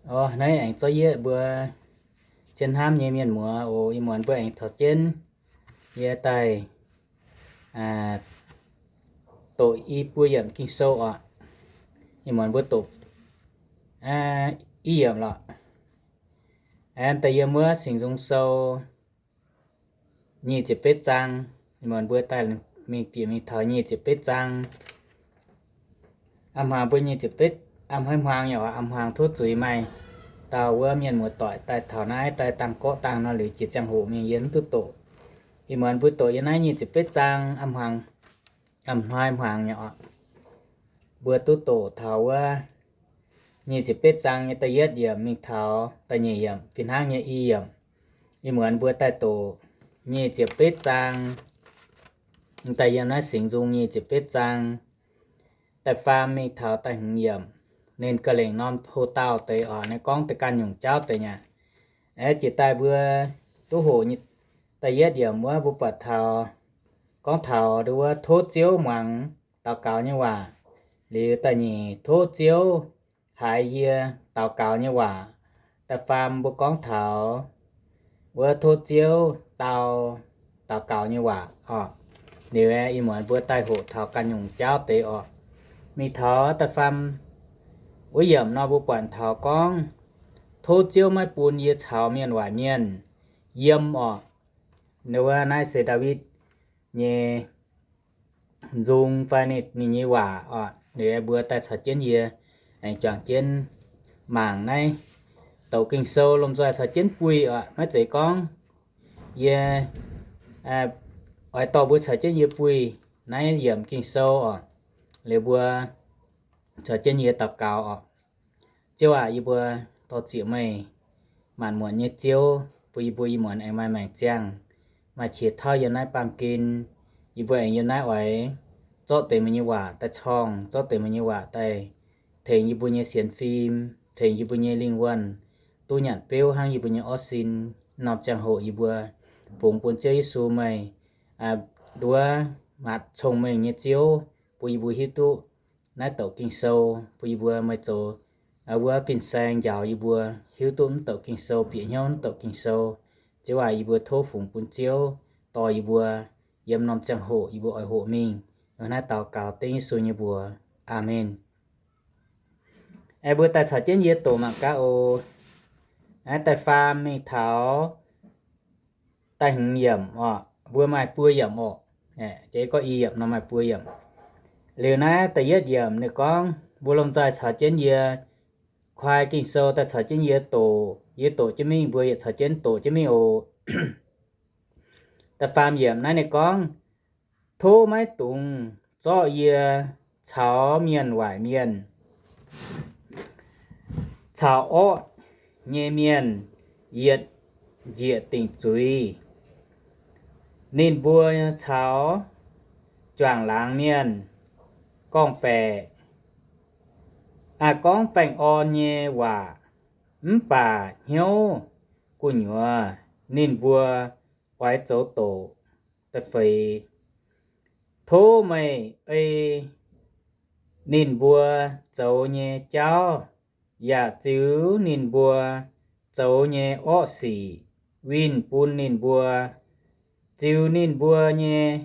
Orv, naaiv aengx zorqv yieqv mbuo zien hnamv nyei mienh muoz oc. Ih muonz mbuo aengx caux jienv yie daaih doqc i buo yiemc Ging-Sou oc. Ih muonz mbuo doqc i yiemc lorqc. Aengx daaih yiem wuov Singx Nzung Sou nyic ziepc betv zaang. Ih muonz mbuo daaih mingh bieqc mingh taux nyic ziepc betv zaang. A'hmuangx mbuo nyic ziepc betv, a'hmuangx, a'hmuangx nyei oc, a'hmuangx tov zuiz maaih dauh wuov mienh muoz-doic daaih taux naaiv daaih dangh gorqv dangh nor liuz jiex ziangh hoc mingh yie mv duqv doqc. Ih muonz mbuo doqc yiem naaiv nyic ziepc betv zaang, a'hmuangx, a'hnoi hmuangx nyei oc. Mbuo duqv doqc taux wuov nyic ziepc betv zaang nyei da'yietv yiemc mingh taux da'nyeic yiemc fih hnangv nyei i yiemc. Ih muonz mbuo daaih doqc nyic ziepc betv zaang, daaih yiem naaiv Singx Nzung nyic ziepc betv zaang, da'faam mingh taux da'hmz yiemc. Ninh ga'lengc norm hlo dauh deix oc, ninh gorngv deix ganh nyungc jauv deix nyei. Aeqv, jiex daaih mbuo duqv hoqc nyei da'yietv yiemc wuov mbuo buatc taux, gorngv taux nduov wuov tov Ziouv muangx daux gaux nyei waac. Liuz da'nyeic tov Ziouv haiz yie daux gaux nyei waac. Da'faam mbuo gorngv taux wuov tov Ziouv dau daux gaux nyei waac oc. Liuz ih muonz mbuo daaih hoqc taux ganh nyungc jauv deix oc. Mingh taux da'faam wuov yiemc nor mbuo buatc taux gorngv, tov Ziouv maiv bun yie caux mienh waaic mienh yiem oc. Nduov wuov naaiv se Ndaawitv nyei nzung fai ninh, ninh nyei waac oc. Liuz mbuo daaih caux jienv yie aengx juangc jienv mangc naaiv douc Ging-Sou lomh nzoih caux jienv buih oc. Maiv zeiz gorngv yie oix dorh mbuo caux jienv yie buih naaiv yiemc Ging-Sou oc. Liuz mbuo caux jienv yie daux gaux oc. Ziouv aac, yie mbuo dor-ziec meih, maanc muotc nyei Ziouv, bun yie mbuo ih muonz aengx maaih maengc ziangh, maaih qiex tauv yiem naaiv baamh gen. Yie mbuo aengx yiem naaiv oix zorqv deix meih nyei waac daaih corngh, zorqv deix meih nyei waac daaih tengx yie mbuo nyei sienx fim, tengx yie mbuo nyei lingh wuonh duqv nyanc beuv hnangv yie mbuo nyei orv sin. Norm ziangh hoc yie mbuo fungx bun Ziouv Yesu meih, nduov, matc cong-mengh nyei Ziouv, bun yie mbuo hiuv duqv naaiv douc Ging-Sou, bun yie mbuo meih zoux wuov fin-saeng njaaux yie mbuo hiuv duqv mv douc Ging-Sou, bieqc hnyouv mv douc Ging-Sou. Ziouv aac, yie mbuo tov fungx bun Ziouv dorh yie mbuo yiem norm ziangh hoc yie mbuo oix hoqc mingh. Naaiv daux gaux dengv Yesu nyei mbuox. Aamen. Aengx mbuo daaih caux jienv yie doqc mangc gaax oc. Naaiv da'faam mingh taux da'hmz yiemc oc, mbuo maaih buo yiemc oc. Jiex gorngv i yiemc nor maaih buo yiemc. Liuz naaiv da'yietv yiemc ninh gorngv, mbuo lomh nzoih caux jienv yie kuaai Ging-Sou daaih caux jienv yie doqc, yie doqc jienv mingh mbuo yietc caux jienv doqc jienv mingh oc. Da'faam yiemc naaiv ninh gorngv, tov maiv dungx zorqv yie caux mienh waaic mienh caux orqv nyei mienh yietc njiec dingc zuiz. Ninh mbuo caux juangc laangz mienh gorngv-baeqc, aa, gorngv baengh orn nyei waac, mv baac hnyouv gu'nyuoz ninh mbuo oix zoux doqc. Da'feix, tov meih ei ninh mbuo zoux nyei jauv, yaac ziux ninh mbuo zoux nyei orqv sic winh bun ninh mbuo, ziux ninh mbuo nyei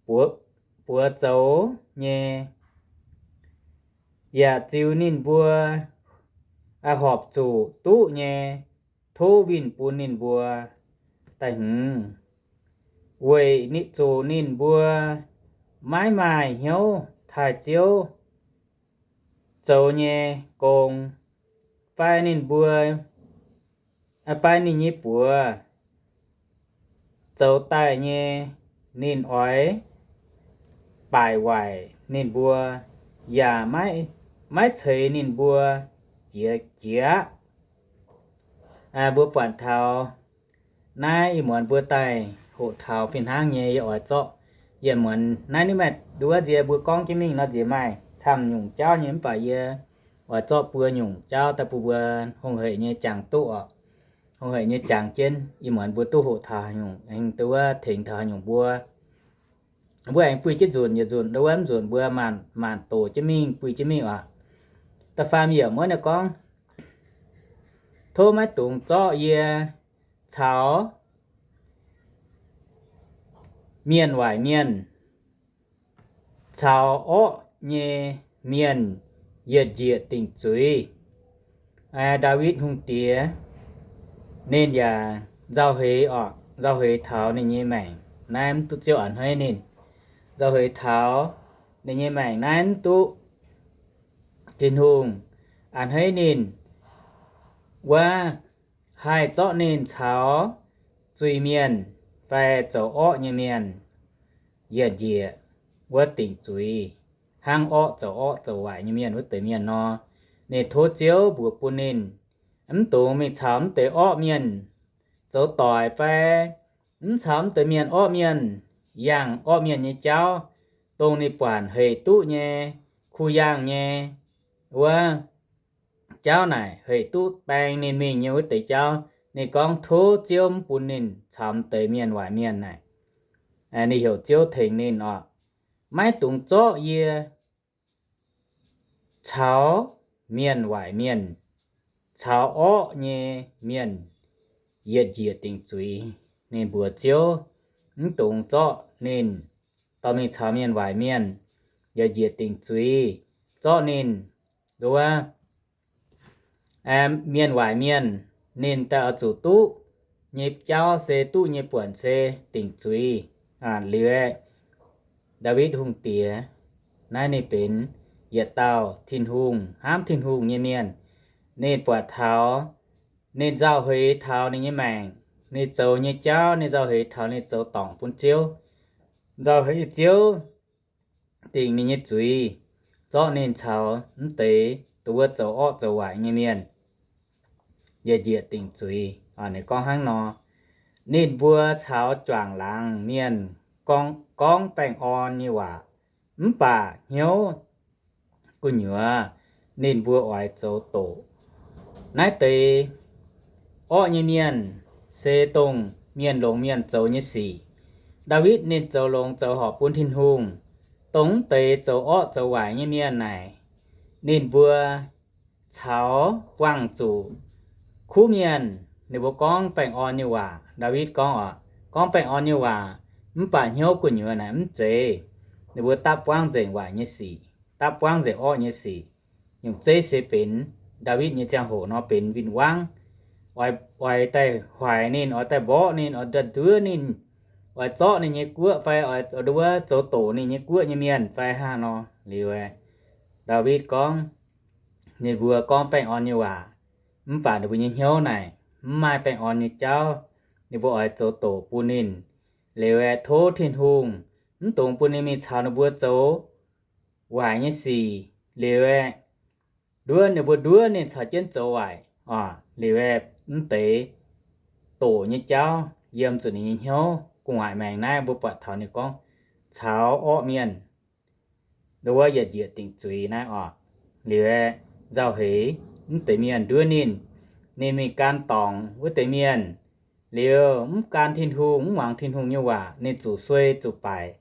buoz, buoz zoux nyei, yaac ziux ninh mbuo horpc zuqc duqv nyei, tov winh bun ninh mbuo. Da'hmz, weic zuqc ninh mbuo maiv maaih hnyouv taaih Ziouv zoux nyei gong, fai ninh mbuo, fai ninh nyei buoz zoux daaih nyei, ninh oix baaic waaic ninh mbuo, yaac maiv, maiv ceix ninh mbuo jiex jiez aqv. Mbuo buatc taux naaiv ih muonz mbuo daaih hoqc taux fih hnangv nyei, yie oix zorqv yietc muonz naaiv, ninh maaih nduov nzie mbuo gorngv jienv mingh nor nziex maaih camv nyungc jauv nyei, mv baac yie oix zorqv buo nyungc jauv daaih bun mbuo hungh heic nyei jangx duqv oc. Hungh heic nyei jangx jienv, ih muonz mbuo duqv hoqc taux haaix nyungc, aengx nduov tengx taux haaix nyungc mbuo. Mbuo aengx buih jienv nzunc, yietc nzunc nduov mv nzunc mbuo maanc maanc doqc jienv mingh, buih jienv mingh oc. Da'faam yiemc wuov ninh gorngv, Tov maiv dungx zorqv yie caux mienh waaic mienh, caux orqv nyei mienh yietc njiec dingc zuiz. Ndaawitv Hungh Diex ninh yaac nzauh heix oc, nzauh heix taux ninh nyei maengc naaiv mv duqv Ziouv a'hneiv ninh. Nzauh heix taux ninh nyei maengc naaiv mv duqv Tin-Hungh a'hneiv ninh, wuov haih zorqv ninh caux zuiz-mienh fai zoux orqv nyei mienh yietc njiec wuov dingc zuiz, hnangv orqv zoux orqv zoux waaic nyei mienh wuov deix mienh nor. Ninh tov Ziouv mbuox bun ninh, mv dungx mingh caux mv deix orqv mienh zoux doic fai mv caux mv deix mienh orqv mienh yangh orqv mienh nyei jauv, dongh ninh buatc hec duqv nyei, kuh yangh nyei wuov jauv naaic hec duqv baeng ninh mingh nyei wuov deix jauv. Ninh gorngv tov Ziouv mv bun ninh caux mv deix mienh waaic mienh naaic. Ninh heuc Ziouv tengx ninh oc. Maiv dungx zorqv yie caux mienh waaic mienh, caux orqv nyei mienh yietc njiec dingc zuiz. Ninh mbuox Ziouv, mv dungx zorqv ninh dorh mingh caux mienh waaic mienh yietc njiec dingc zuiz, zorqv ninh nduov mienh waaic mienh, ninh daaih oix zuqc duqv nyei jauv se duqv nyei buonc se dingc zuiz. Liuz aeqv, Ndaawitv Hungh Diex naaiv ninh benx yietc dauh Tin-Hungh, hnamv Tin-Hungh nyei mienh. Ninh buatc taux, ninh nzauh heix taux ninh nyei maengc, ninh zoux nyei jauv, ninh nzauh heix taux ninh zoux dorngc bun Ziouv, nzauh heix Ziouv dingc ninh nyei zuiz, zorqv ninh caux mv deix duqv wuov zoux orqv zoux waaic nyei mienh yietc njiec dingc zuiz. Ninh gorngv hnangv nor, ninh mbuo caux juangc laangz mienh gorngv baengh orn nyei waac, mv baac hnyouv gu'nyuoz ninh mbuo oix zoux doqc. Naaiv deix orqv nyei mienh se dongh mienh longx mienh zoux nyei sic. Ndaawitv ninh zoux longx zoux horpc bun Tin-Hungh. Dongh mv deix zoux orqv zoux waaic nyei mienh naaic, ninh mbuo caux buangh zuqc kuv mienh, ninh mbuo gorngv baengh orn nyei waac. Ndaawitv gorngv oc, gorngv baengh orn nyei waac, mv baac hnyouv gu'nyuoz naaic mv zeiz. Ninh mbuo dapv buangv nzengc waaic nyei sic, dapv buangv nzengc orqv nyei sic. Nyungc zeiv se benx Ndaawitv nyei ziangh hoc nor benx win-wangv, oix, oix daaih hoic ninh, oix daaih mborqv ninh, oix daaih nduov ninh, oix zorqv ninh nyei guoqv fai oix nduov zoux doqc ninh nyei guoqv nyei mienh fai hnangv nor. Liuz aeqv, Ndaawitv gorngv, ninh mbuo gorngv baengh orn nyei waac, mv baac ninh mbuo nyei hnyouv naaic mv maaih baengh orn nyei jauv, ninh mbuo oix zoux doqc bun ninh. Liuz aeqv, tov Tin-Hungh mv dungx bun ninh mingh caux ninh mbuo zoux waaic nyei sic. Liuz aeqv, nduov ninh mbuo nduov ninh caux jienv zoux waaic oc. Liuz aeqv, mv deix doqc nyei jauv yiem zuqc ninh nyei hnyouv. Gu'nguaaic maengc naaiv mbuo buatc taux ninh gorngv caux orqv mienh nduov yietc njiec dingc zuiz naaiv oc. Liuz aeqv, nzauh heix mv deix mienh nduov ninh, ninh mingh gan dorngc wuov deix mienh. Liuz mv gan Tin-Hungh, mv muangx Tin-Hungh nyei waac, ninh zuqc suei zuqc baaic,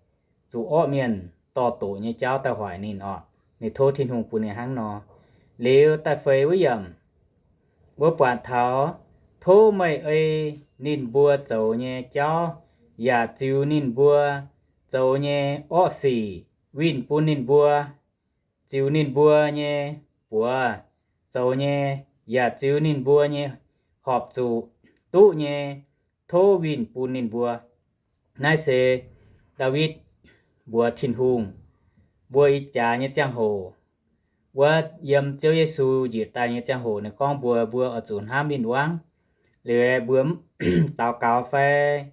zuqc orqv mienh dorh doqc nyei jauv daaih hoic ninh oc. Ninh tov Tin-Hungh bun ninh hnangv nor. Liuz da'feix wuov yiemc, mbuo buatc taux, tov meih ei ninh mbuo zoux nyei jauv, yaac ziux ninh mbuo zoux nyei orqv sic winh bun ninh mbuo, ziux ninh mbuo nyei buoz zoux nyei, yaac ziux ninh mbuo nyei horpc zuqc duqv nyei, tov winh bun ninh mbuo. Naaiv se Ndaawitv mbuox Tin-Hungh, mbuo ih jaax nyei ziangh hoc, wuov yiem Ziouv Yesu njiec daaih nyei ziangh hoc, ninh gorngv mbuox mbuo oix zuqc hnamv win-wangv. Liuz mbuo daux gaux fai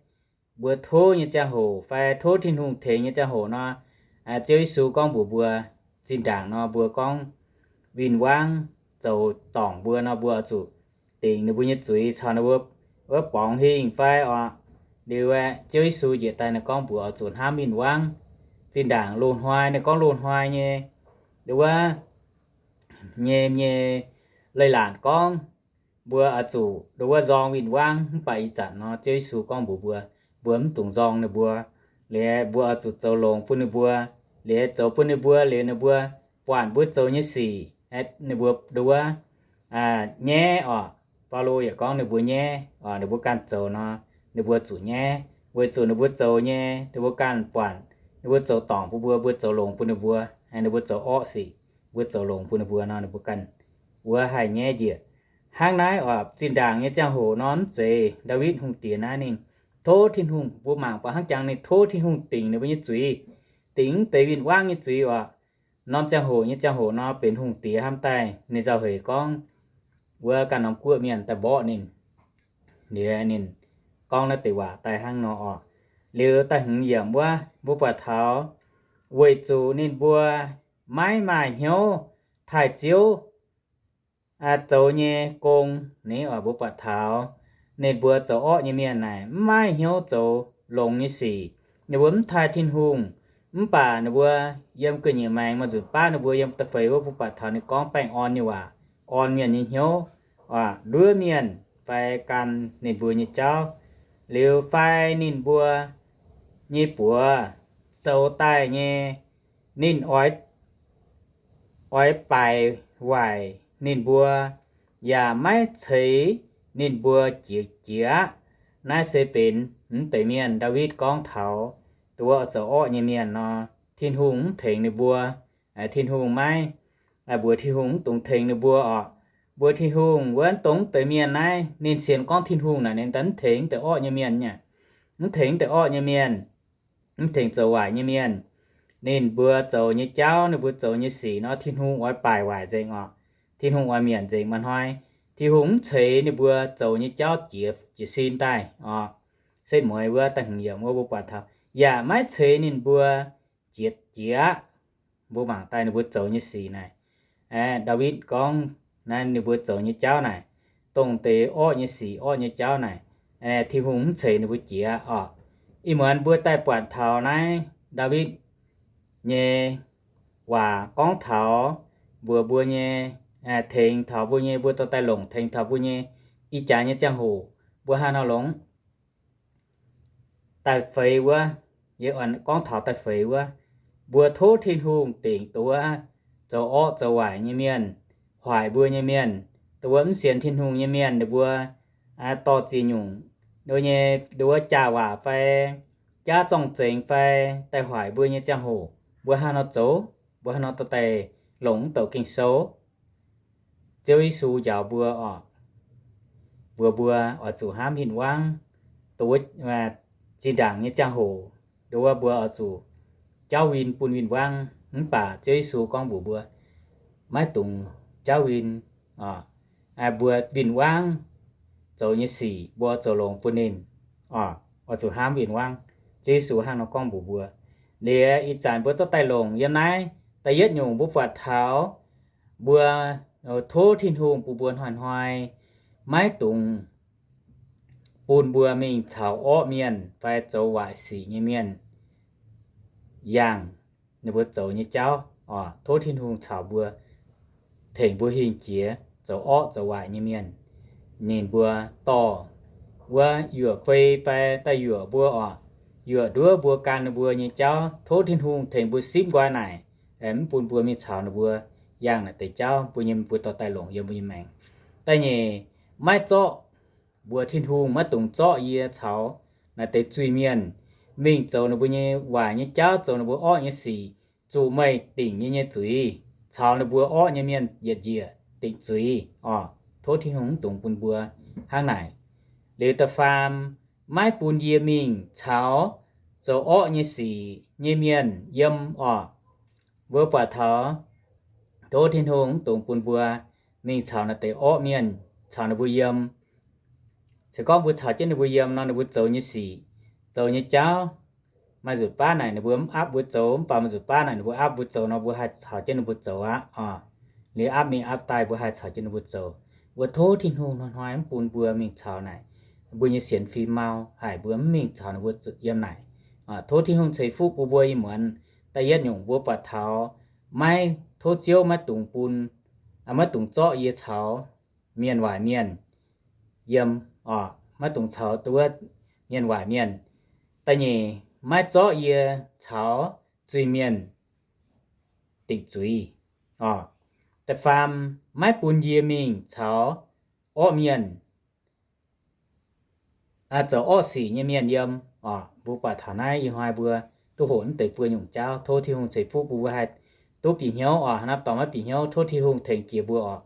mbuo tov nyei ziangh hoc fai tov Tin-Hungh tengx nyei ziangh hoc nor, Ziouv Yesu gorngv mbuox mbuo, zinh ndaangc nor mbuo gorngv win-wangv zoux dorngc mbuo nor, mbuo oix zuqc dingc ninh mbuo nyei zuiz caux ninh mbuo wuov borngz hingh fai oc. Liuz aeqv, Ziouv Yesu njiec daaih ninh gorngv mbuox oix zuqc hnamv win-wangv. Zinh ndaangc loz-hnoi, ninh gorngv loz-hnoi nyei, wuov nyei, nyei leiz-latc gorngv mbuo oix zuqc nduov wuov nzorng win-wangv. Mv baac ih zanc nor Ziouv Yesu gorngv mbuox mbuo, mbuo mv dungx nzorng ninh mbuo. Liuz mbuo oix zuqc zoux longx bun ninh mbuo. Liuz zoux bun ninh mbuo, liuz ninh mbuo buatc mbuo zoux nyei sic, ninh mbuo nduov wuov nyaiv oc. Baulo yaac gorngv ninh mbuo nyaiv, ninh mbuo ganh zoux nor, ninh mbuo zuqc nyaiv, weic zuqc ninh mbuo zoux nyei, ninh mbuo ganh buatc, ninh mbuo zoux dorngc bun mbuo, mbuo zoux longx bun ninh mbuo, ninh mbuo zoux orqv sic, mbuo zoux longx bun ninh mbuo nor, ninh mbuo ganh wuov haih nyaiv njiec. Hnangv naaiv oc, zinh ndaangc nyei ziangh hoc nor, mv zeiz Ndaawitv Hungh Diex naaiv ninh tov Tin-Hungh, mbuo mangc buatc hnangv jangx ninh tov Tin-Hungh dingc ninh mbuo nyei zuiz, dingc mv deix win-wangv nyei zuiz oc. Norm ziangh hoc nyei ziangh hoc nor, benx hungh diex hnamv daaih, ninh nzauh heix gorngv wuov ganh norm guoqv mienh daaih mborqv ninh, liuz ninh gorngv naaiv deix waac daaih hnangv nor oc. Liuz da'hmz yiemc wuov, mbuo buatc taux weic zuqc ninh mbuo maiv maaih hnyouv taaih Ziouv zoux nyei gong. Ni oc, mbuo buatc taux ninh mbuo zoux orqv nyei mienh naaic mv maaih hnyouv zoux longx nyei sic. Ninh mbuo mv taaih Tin-Hungh, mv baac ninh mbuo yiem ga'nyiec maengx maaih nzunc baav ninh mbuo yiem da'feix wuov, mbuo buatc taux ninh gorngv baengh orn nyei waac, orn mienh nyei hnyouv, nduov mienh fai gan ninh mbuo nyei jauv, liuz fai ninh mbuo nyei buoz zoux daaih nyei, ninh oix oix baaic waaic ninh mbuo, yaac maiv ceix ninh mbuo jiex jiex aqv. Naaiv se benx mv deix mienh, Ndaawitv gorngv taux dongh wuov zoux orqv nyei mienh nor, Tin-Hungh mv tengx ninh mbuo. Tin-Hungh maiv, mbuox Tin-Hungh mv dungx tengx ninh mbuo oc. Mbuox Tin-Hungh wuov, dongh mv deix mienh naaiv, ninh sienx gorngv Tin-Hungh naaic, ninh daaih mv tengx mv deix orqv nyei mienh nyei, mv tengx mv deix orqv nyei mienh, mv tengx zoux waaic nyei mienh. Ninh mbuo zoux nyei jauv, ninh mbuo zoux nyei sic nor, Tin-Hungh oix baaic waaic nzengc oc. Tin-Hungh oix mietc nzengc. Maaih hnoi Tin-Hungh mv ceix ninh mbuo zoux nyei jauv jiex, jiez sin daaih oc. Setv mueiz wuov, da'hmz yiemc wuov, mbuo buatc taux yaac maiv ceix ninh mbuo jiex jiex aqv. Mbuo mangc daaih ninh mbuo zoux nyei sic naaic, Ndaawitv gorngv naaiv ninh mbuo zoux nyei jauv naaic, dongh deix orqv nyei sic, orqv nyei jauv naaic, Tin-Hungh mv ceix ninh mbuo jiex oc. Ih muonz mbuo daaih buatc taux naaiv Ndaawitv nyei waac gorngv taux mbuox mbuo nyei, tengx taux mbuo nyei, mbuo dorh daaih longc tengx taux mbuo nyei ih jaax nyei ziangh hoc, mbuo haaix nor longc daaih feix wuov, yie gorngv taux daaih feix wuov, mbuo tov Tin-Hungh dingc dongh wuov zoux orqv zoux waaic nyei mienh, hoic mbuo nyei mienh, dongh wuov mv sienx Tin-Hungh nyei mienh, ninh mbuo dorh ziex nyungc nyei, dongh wuov jaax waac fai jaav zorng-zengx fai daaih hoic mbuo nyei ziangh hoc, mbuo haaix nor zoux? Mbuo haaix nor dorh daaih longc mv douc Ging-Sou? Ziouv Yesu njaaux mbuo oc, mbuox mbuo oix zuqc hnamv win-wangv. Dongh wuov zinh ndaangc nyei ziangh hoc, dongh wuov mbuo oix zuqc jauv win bun win-wangv. Mv baac Ziouv Yesu gorngv mbuox mbuo, maiv dungx jauv win. Mbuo win-wangv zoux nyei sic mbuo zoux longx bun ninh, oix zuqc hnamv win-wangv. Ziouv Yesu hnangv nor gorngv mbuox mbuo. Liuz ih zanc mbuo zorqv daaih longc yiem naaiv da'yietv nyungc, mbuo buatc taux mbuo tov Tin-Hungh bun mbuo hnoi-hnoi maiv dungx bun mbuo mingh caux orqv mienh fai zoux waaic sic nyei mienh yangh ninh mbuo zoux nyei jauv. Tov Tin-Hungh caux mbuo, tengx mbuo hingh jiex zoux orqv zoux waaic nyei mienh. Ninh mbuo dorh wuov yuoqc fei fai daaih yuoqc mbuo oc, yuoqc nduov mbuo gan ninh mbuo nyei jauv. Tov Tin-Hungh tengx mbuo simv nqoi naaic, mv bun mbuo mingh caux ninh mbuo yangh naaic deix jauv, mbuo nyei, mbuo dorh daaih longc yiem mbuo nyei maengc. Da'nyeic, maiv zorqv, mbuox Tin-Hungh, maiv dungx zorqv yie caux naaic deix zuiz-mienh mingh zoux ninh mbuo nyei waaic nyei jauv, zoux ninh mbuo orqv nyei sic, zuqc meih dingc yie nyei zuiz, caux ninh mbuo orqv nyei mienh yietc njiec dingc zuiz oc. Tov Tin-Hungh mv dungx bun mbuo hnangv naaic. Liuz da'faam, maiv bun yie mingh caux zoux orqv nyei sic nyei mienh yiem oc. Mbuo buatc taux tov Tin-Hungh mv dungx bun mbuo mingh caux naaic deix orqv mienh, caux ninh mbuo yiem. Se gorngv mbuo caux jienv ninh mbuo yiem nor, ninh mbuo zoux nyei sic, zoux nyei jauv, maaih nzunc baav naaic ninh mbuo mv aapv mbuo zoux, mv baac maaih nzunc baav naaic ninh mbuo aapv mbuo zoux nor, mbuo haih caux jienv ninh mbuo zoux aqv oc. Liuz aapv mingh aapv daaih mbuo haih caux jienv ninh mbuo zoux. Mbuo tov Tin-Hungh hnoi-hnoi mv bun mbuo mingh caux naaic mbuo nyei sienx fim mau, haic mbuo mv mingh caux ninh mbuo yiem naaic. Tov Tin-Hungh ceix fuqv bun mbuo. Ih muonz da'yietv nyungc mbuo buatc taux maiv, tov Ziouv maiv dungx bun, maiv dungx zorqv yie caux mienh waaic mienh yiem oc, maiv dungx caux duqv mienh waaic mienh. Da'nyeic, maiv zorqv yie caux zuiz-mienh dingc zuiz oc. Da'faam, maiv bun yie mingh caux orqv mienh, zoux orqv sic nyei mienh yiem oc. Mbuo buatc taux naaiv ih hnoi mbuo duqv hoqc naaiv deix buo nyungc jauv. Tov Tin-Hungh ceix fuqv bun mbuo haih duqv bieqc hnyouv oc. Hnangv naaiv dorh maiv bieqc hnyouv, tov Tin-Hungh tengx jiex mbuo oc.